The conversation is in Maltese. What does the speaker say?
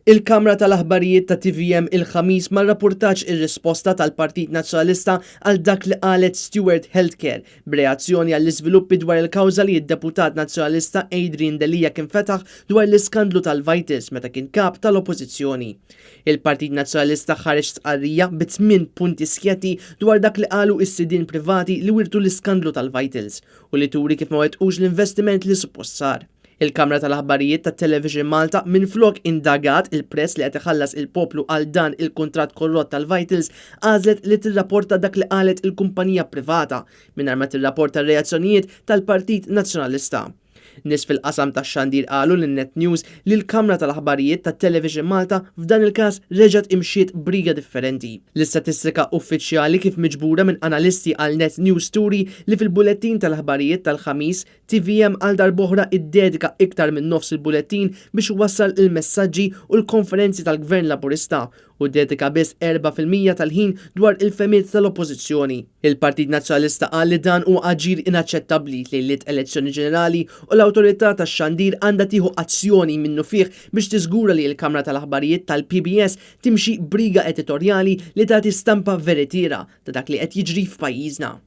Il-Kamra tal-Aħbarijiet ta' tvm il-Ħamis ma rrappurtatx ir-risposta tal-Partit Nazzjonalista għal dak li qalet Steward Healthcare b'reazzjoni għall-iżviluppi dwar il-kawża li d-Deputat Nazzjonalista Adrian Delia kien fetaħ dwar l-iskandlu tal-Vitals meta kien Kap tal-Oppożizzjoni. Il-Partit Nazzjonalista ħareġ stqarrija bi tminn punti skjetti dwar dak li qalu s-sidien privati li wirtu l-iskandlu tal-Vitals u li turi kif ma wettqux l-investiment li suppost sar. Il-Kamra tal-Aħbarijiet ta' Television Malta minflok indagat il-prezz li qed iħallas il-poplu għal dan il-kuntratt korrott tal-Vitals għażlet li tirrapporta dak li qalet il-kumpanija privata mingħajr ma tirrapporta r-reazzjonijiet tal-Partit Nazzjonalista. Nies fil-qasam tax-xandir qalu lil Net News li l-Kamra tal-Aħbarijiet ta' Television Malta f'dan il-każ reġgħet imxiet b'riga differenti. L-istatistika uffiċjali kif miġbura minn analisti għal Net News turi li fil-bulettin tal-aħbarijiet tal-Ħamis Tvm għal darb'oħra iddedika iktar minn nofs il-bulettin biex iwassal il-messaġġi u l-konferenzi tal-Gvern Laburista u ddedika biss 4% tal-ħin dwar il-fehmiet tal-Oppożizzjoni. Il-Partit Nazzjonalista qal li dan huwa aġir inaċċettabbli lejliet elezzjoni ġenerali u l-Awtorità tax-Xandir għandha tieħu azzjoni minnufih biex tiżgura li l-Kamra tal-Aħbarijiet tal-PBS timxi b'riga editorjali li tagħti stampa veritiera ta' dak li qed jiġri f'pajjiżna.